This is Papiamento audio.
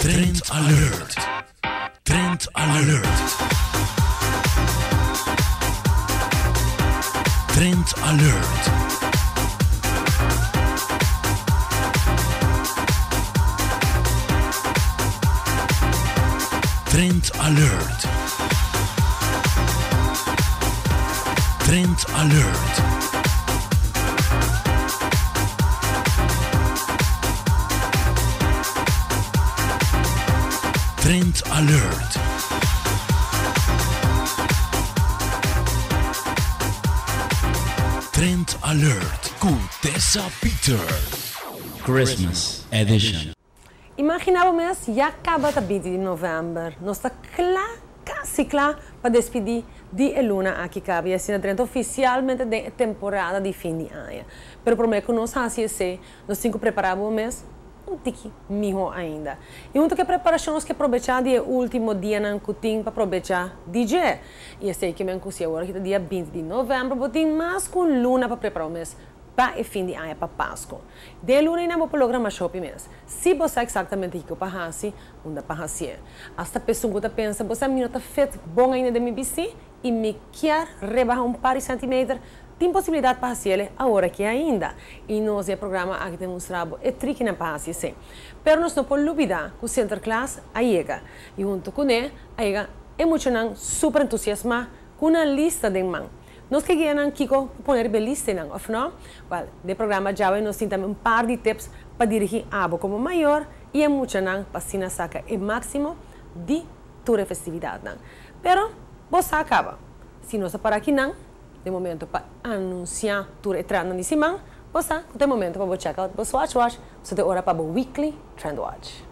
Trend Alert. Trend Alert. Trend Alert. Trend Alert. Trend Alert. Trend Alert. Trend Alert ku Tessa Peters. Christmas Edition. Imagina bo mes, ya caba ta 20 di november. Nos ta cla, casi cla, pa despidi di e luna aki caba y asina drenta oficialmente den e temporada di fin di aña. Pero prome cu nos haci esey, nos tin cu prepara bo mes un tiki miho ainda. Y hunto cu e preparacion nos ke probecha di e ultimo dianan cu tin pa probecha di dje. Y esey ke men cu si awor aki ta dia 20 di november, bo tin mas cu un luna pa prepara bo mes pa e fin di aña, pa Pasco. Den e luna einan bo por logra masha hopi mes. Si bo sa eksaktamente kiko pa hasi, unda pa hasié. Asta pesun ku ta pensa, bo sa mi no ta fit bon ainda den mi bistí i mi kier rebaha un par di sèntimeter, tin posibilidat pa hasiel awor aki ainda. I nos den e programa aki ta mustra bo e trikinan pa hasi esei. Pero nos no por lubidá ku Sinterklaas a yega i huntu kuné a yega e muchanan super entusiasmá ku nan lista den man. Nos ke guia nan kiko pa pone riba e listenan, of no? Wel, den programa djawe nos tin tambe un par di tips pa dirigi abo komo mayor i e muchanan pa asina saka e máksimo di tur e festividatnan. Pero, bo sa kaba. Si nos a para akinan, den momento pa anunsiá tur e trendnan di siman, bo sa ku ta e momento pa bo check out bo Swatch Watch, pasobra ta e ora pa bo weekly Trend Watch.